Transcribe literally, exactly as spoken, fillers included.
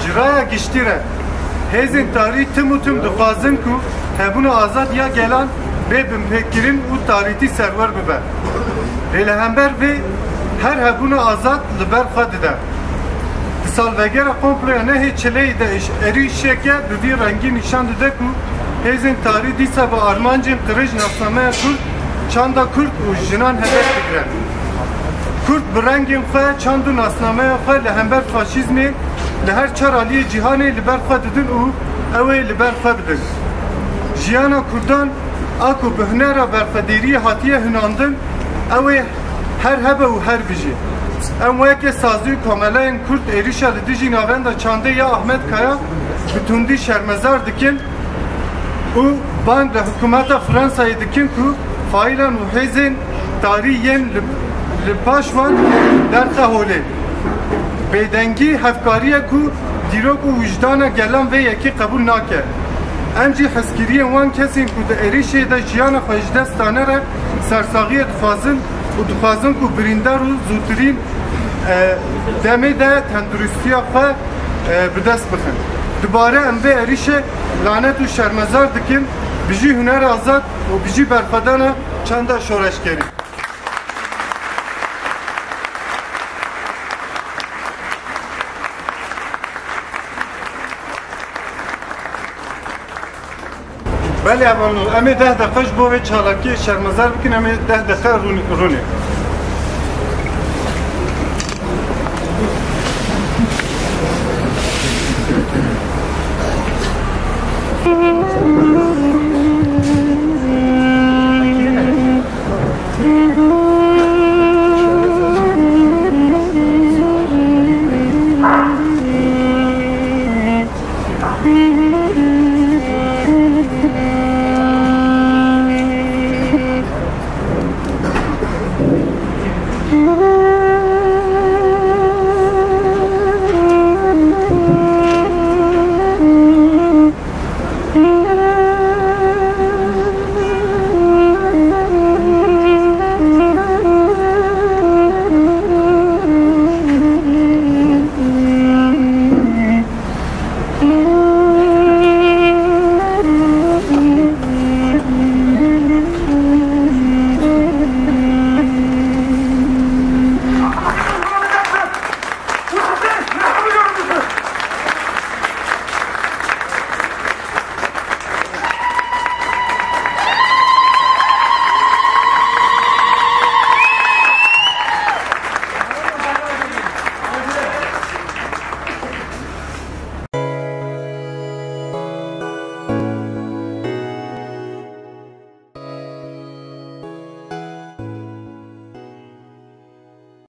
Ji raya giştî re, hêzên tarî tim û tim dixwazin ku hebûna azad ya gelan bê binpêkkirin û tarîtî serwer bibe. Lê li hember vê, her hebûna azad li ber xwe dide. Di salvegera komploya nehê çileyê de îş-, êrîşeke bi vî rengî nîşan dide ku hêzên tarî dîsa bi armancên qirêj nasnameya Kurd, çanda Kurd û jinan hedef digire. Kurd bi rengên xwe, çand û nasnameya xwe li hember faşîzmê li her çar aliyê cîhanê li ber xwe didin û ew ê li ber xwe bidin. Jiyana Kurdan a ku bi hunera berxwedêriyê hatiye hunandin, ew ê her hebe û her bijî. Em weke sazî û komelayên Kurd êrîşa li dijî navenda çandê ya Ahmet Kaya bi tundî şermezar dikin û bang li hikûmeta Fransayê dikin ku faîlan û hêzên tarî yên li, li paş wan derxe holê. Bêdengî hevkariyek ku dîrok û wijdana gelan vê yekê qebûl nake. Em jî hezkiriyên wan kesên ku di êrîşê de jiyana xwe ji dest dane re sersaxiyê dixwazin û dixwazin ku birîndar û zûtirîn, e, demê de tenduristiya xwe, e, bi dest bixin. Dubare em vê êrîşê lanet û şermezar dikin. Bijî huner azad û bijî berxwedana çanda şoreşgerî. Belê hevalno, em ê deh deqe ji bo vê çalakiyê şermezar bikin, em ê deh deqe rûn-, rûnê.